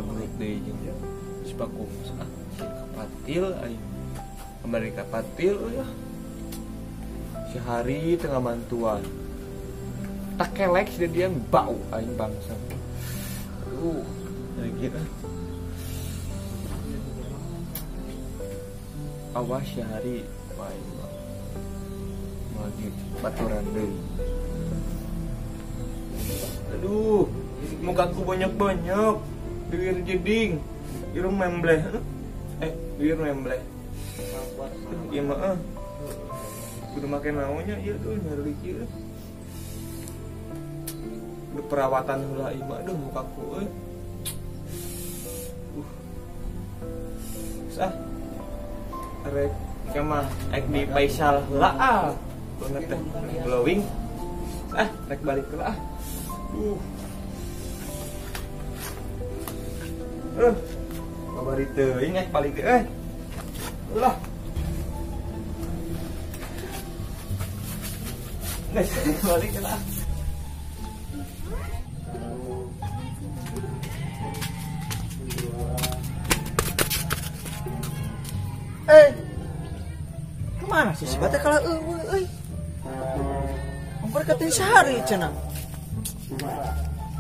Gelut deui jeung si Pakum. Ah, si Kapatil aing. Kamari Kapatil euy ah. Si Hari tengah bantuan. Tak kelek si dia bau aing bangsa. Aduh, lagi ah. Awas si Hari, wah aing mah. Lagi baturan deui. Aduh, mukaku banyak-banyak. Bibir jeding, irung membleh. Bibir membleh. Iya mah ah. Kudu make naonnya ieu tuh nyari kieu. Kudu perawatan heula ieu mah aduh mukaku euy. Sah. Rek ieu mah ek di Faisal heula ah. Banget teh glowing. Ah, rek balik heula ah. Babari teuing ek balik teh euy. Ulah. Guys, balik lah. Kemana sih si Bata kalah euy? Ongkor katin sehari cenah.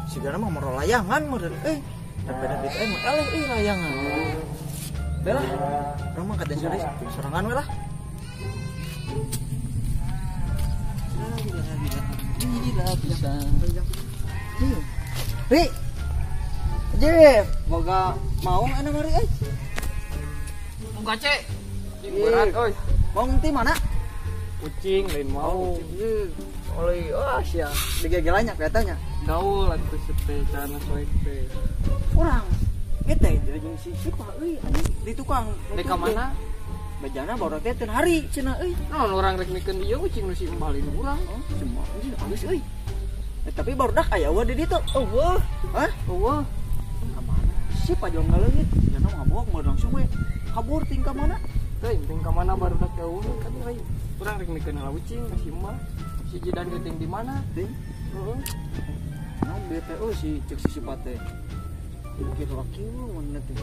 Sigana mah moro layangan meureun euy. Tapi teh mah eleh euy layangan. Belah, urang mah katin sehari sorangan we lah. Bisa. Ri. Jeff, boga maung ana mari euy. Boga cek. Berat euy. Maung ti mana? Kucing lain mau. Oleh, wah sia, digegelanya kelihatannya. Gaul atuh teh cana soek teh. Urang. Eta jadi jeung si Sipa euy anjing di tukang. Di ka mana? Bejana baru teh teu hari cenah euy. Naon urang rek mikeun ieu kucing nu si Mbah lain urang. Oh, cuma anjing alus euy. Tapi baru dah aya eueuh di ditu. Eueuh. Hah? Eueuh. Ka mana? Sipa jeung ngaleungit. Cenah ngabok mah langsung we kabur ting ka mana? Teuing ting ka mana baru dak eueuh kan euy. Urang rek mikeun heula ucing ka si Mbah. Si Jidan geuting di mana? Ting. Heeh. Naon BTO si cek si Sipa teh. Kieu kieu mun teh.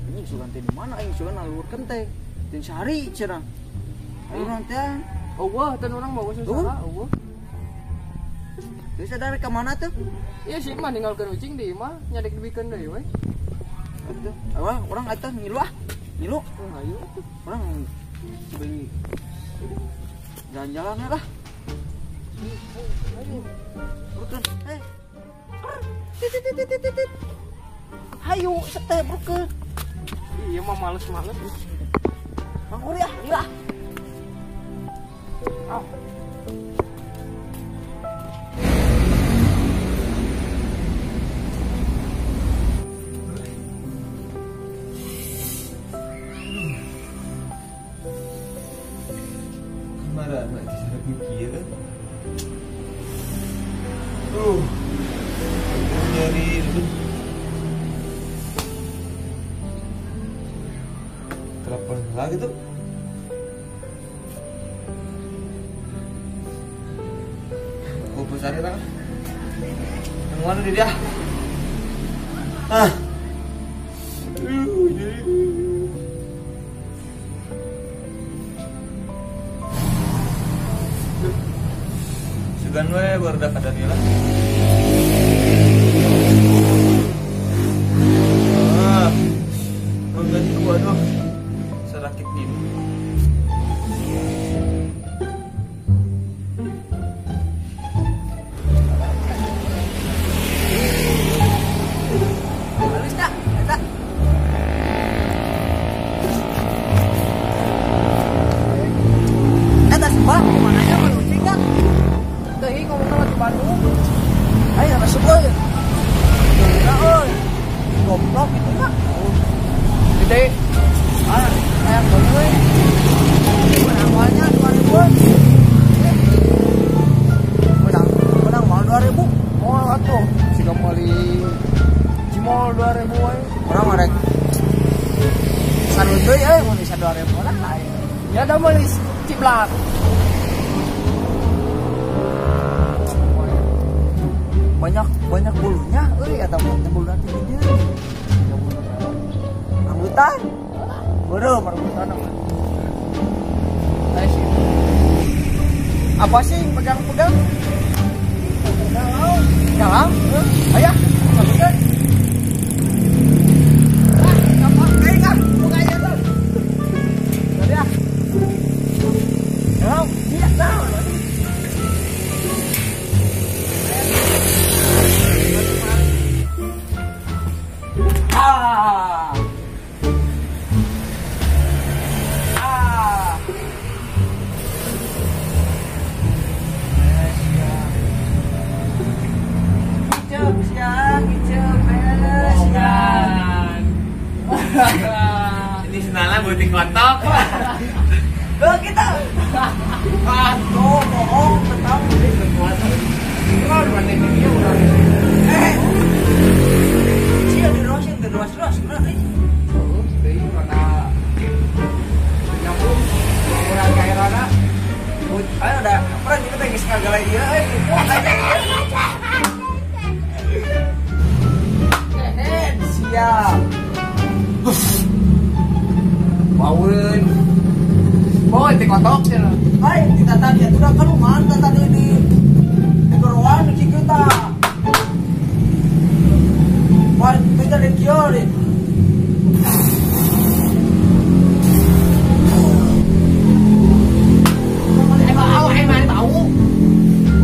Anjing sugan teh di mana aing sugan nalurkeun teh. Ting sehari cenah. Ayo nanti. Eueuh teh urang bawa salah eueuh. Terus ada ke mana tuh? Iya sih mah ninggalkeun ucing di imah, nyadek dibikeun deui we. Atuh, awah urang atuh ngilu ah. Ngilu. Ayo atuh. Urang beli jalan-jalan lah. Ayo. Brukeun. Eh. Tit tit tit tit tit. Hayu sete brukeun. Iya mah males-males. Bang Uri ah, gila. Ah. Kemana nanti saya pikir. Nyari itu. Telepon lagi tuh. Kumpul sari lah. Yang mana dia? Ah. Sugan we baru dapat Daniela. Ah. Mengganti waduh. Serakit gini. Goblok itu mah. Gede. Ah, ayam beli. Awalnya 2000. Menang mau 2000. Oh, atuh. Siga meuli cimol 2000 we. Urang mah rek sarun deui euy mun bisa 2000 lah aing. Ya da meuli ciblak. Banyak banyak bulunya euy eta mah bulu nanti gede. Rambutan. Beureum rambutan. Apa sih pegang-pegang? Galau. Galau? Ayah, sampeun. Ah, kapan aing ah, buka aja tuh. Udah. Galau, iya galau. Ah. Ah. Ini senala butik kotok. Loh kita. Aduh, bohong tetap beli kekuatan. Kalau dibanding dia udah. Sia di rosin, di ros-ros, berarti. Oh, deui karena nyambung urang ka erana. Ayo udah, pernah kita teh geus ngagalai ieu euy. Siap. Bawen. Boy, teh kotok cenah. Ai, kita tadi udah kan lumayan tadi di gorowan di kita. Wah, kita di kieu deh. Emang emang tahu.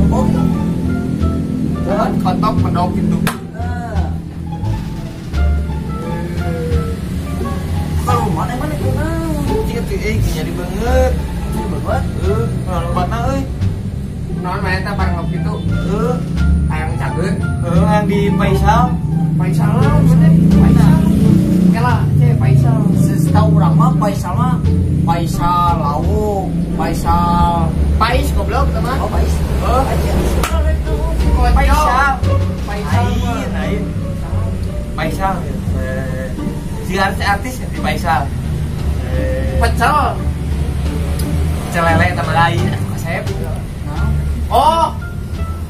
Bau gitu. Kotok pedok gitu. Kalau mana mana kunaon? Cik euy nyari banget. Nyari banget. Naon obatna euy? Naon mah eta barang kitu? Hayang cageun. Heuh, hayang di Faisal. Faisal naon teh? Faisal. Kela, ce Faisal. Setahu urang mah Faisal mah Faisal lauk, Faisal Pais goblok teh mah. Oh, Pais. Heuh. Faisal. Faisal. Lain. Faisal. Si artis di Faisal. Pecel. Pecel lele tambah lain kasep. Oh.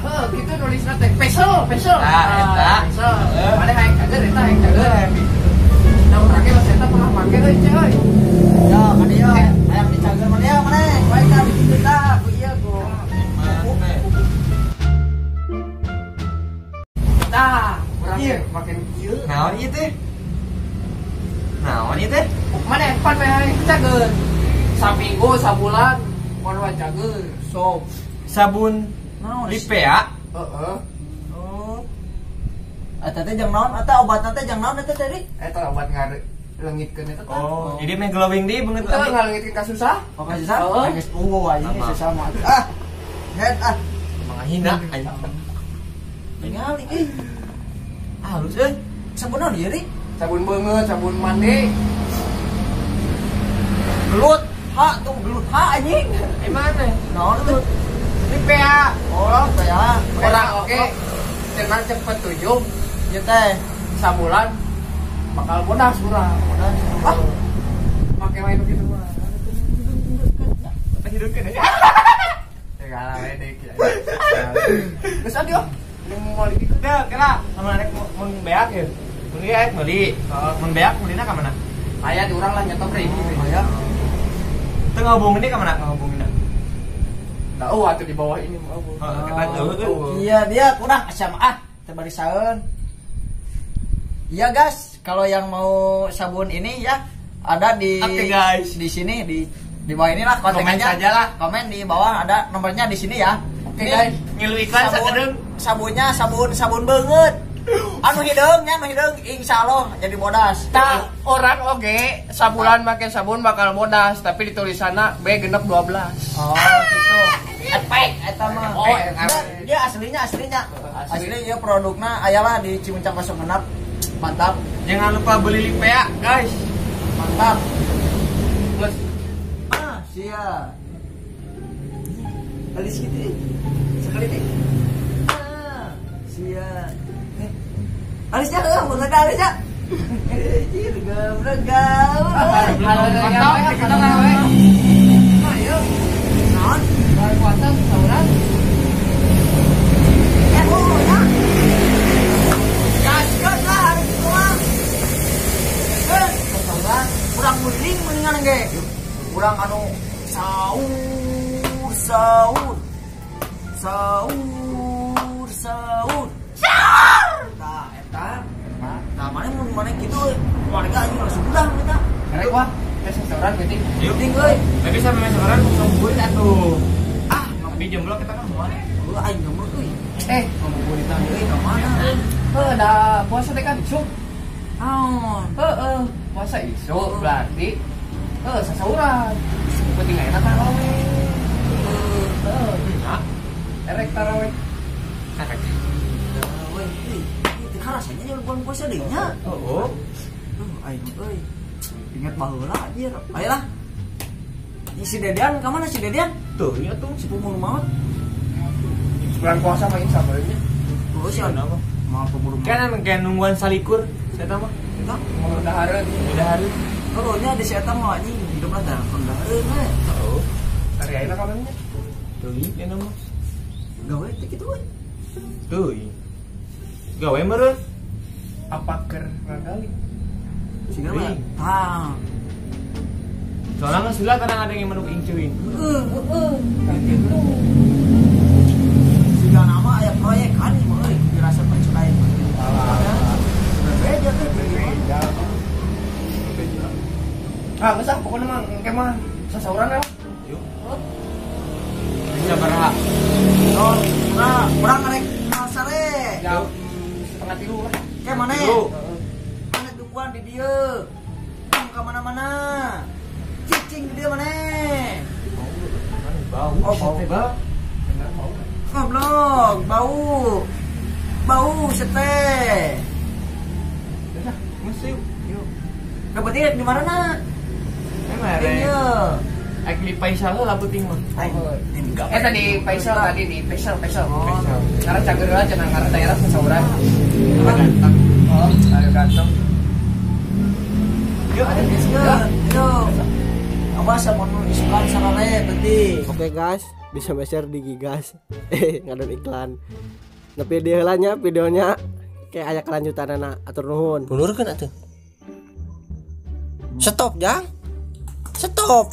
Heuh, kitu nulisna teh pesel, pesel. Tah, eta. Pesel. Mane hayang cager eta hayang cager. Da urang ge eta pernah make euy, ce euy. Ya, ka dieu hayang dicager mah dia mane. Bae ka di kitu tah, ku ieu ku. Tah, urang ge make ieu. Naon ieu teh? Naon ieu teh? Mana pan we hayang cager. Saminggu, sabulan, mun cager. Sok. Sabun Lipea. Heeh. Oh. Eta teh jang naon? Eta obatna teh jang naon eta tadi? Eta obat ngalengitkeun eta teh. Oh, jadi meh glowing deui beungeut. Teu ngalengitkeun kasusah. Oh, kasusah? Geus ungu anjing susah mah. Ah. Head ah. Mangahina aing. Ningali euy. Halus euy. Sabun naon ieu, Ri? Sabun beungeut, sabun mandi. Gelut ha tuh gelut ha anjing. Eh mana? Naon tuh? Lipea. Oh, Lipea. Orang oke. Tenang cepet tujuh. Ieu teh sabulan bakal bodas urang. Bodas. Ah. Make wae nu kitu mah. Hidungkeun ya. Segala we deui. Geus atuh. Mau dipikir teh kira sama rek mun beak ya. Mun ieu rek meuli. Mun beak meulina ka mana? Aya di urang lah nyetop ribu. Aya. Teu ngahubungin ka mana ngahubunginna? Tahu atuh di bawah ini mah. Iya, dia kurang sama ah, teu barisaeun. Iya, guys, kalau yang mau sabun ini ya ada di okay, guys. Di sini di bawah inilah kontak aja saja lah. Komen di bawah ada nomornya di sini ya. Oke, okay, guys. Ngilu iklan sakedeung. Sabunnya sabun beungeut. Anu hideung nya, anu hideung insyaallah jadi bodas. Tah orang oge sabulan make sabun bakal bodas, tapi ditulisanna B genep 12. Oh, gitu. Efek eta mah. Oh, dia aslinya. Asli ieu produkna ayalah di Cimuncang 06. Mantap. Jangan lupa beli Lipea, guys. Mantap. Plus. Ah, siap. Alis gitu. Sekali deh. Ah, siap. Alisnya heuh, beungeut alisnya. Anjir, gebreg gaul. Mantap, kita we. Ayo. Naon? Balik puasa saurang. Oh, ya. Urang anu sahur sahur. Sahur sahur. Sahur. Tah eta. Tah mana mun mana kitu warga anjing langsung udah kita. Rek wah, teh sasaran geuting. Geuting euy. Tapi sampe sasaran ngabuburit atuh. Ah, tapi jomblo kita kan moal. Heuh aing jomblo euy. Ngabuburitan euy ka mana? Heuh, da puasa teh kan isuk. Naon? Heeh, puasa isuk berarti heuh sasauran. Penting ayeuna tarawih. Heeh, erek tarawih. Erek. Tarawih euy. Teu karasanya nya bulan puasa deui nya. Heeh. Aing euy. Ingat baheula anjir. Ayolah. Si Dedean ka mana si Dedean? Tuh, nya tuh si pemulung maot. Bulan puasa mah insya Allah. Oh, si anu mah mau pemulung. Kan kayak nungguan salikur, saya mah. Eta mau dahareun, dahareun. Oh, nya di si eta mah anjing hidupna teh dahareun we. Heeh. Ari ayeuna ka mana nya? Teuing nya mah. Gawe teh kitu we. Teuing. Gawe meureun. Apa keur ragali? Siga mah. Tah. Soalnya nggak sila kadang ada yang menuk incuin. Heeh, heeh. Gitu. Siga nama aya proyek kan ieu mah euy dirasa percaya. Berbeda tuh berbeda. Ah, geus ah pokoknya mah engke mah sasauran lah. Yuk. Bisa baraha. Oh, urang rek sare. Jam 2:30 lah. Ke mana? Mana dukuan di dieu. Tong ka mana-mana. Cicing di dieu maneh. Bau. Oh, bau. Bener bau. Goblok, bau. Bau sete. Udah, masuk. Yuk. Berarti di mana na? Emang rek di Faisal lah penting mah. Tadi Faisal tadi di Faisal. Karena cager lah cenah karena daerah sasauran. Ganteng. Oh, ada ganteng. Yuk, ada geus. Yuk. Awas mun isukan sarare penting. Oke guys, bisa share di Gigas. Ngadon iklan. Tapi dia heula videonya kayak aya kelanjutanana atur nuhun. Ulurkeun atuh. Stop, Jang. Stop.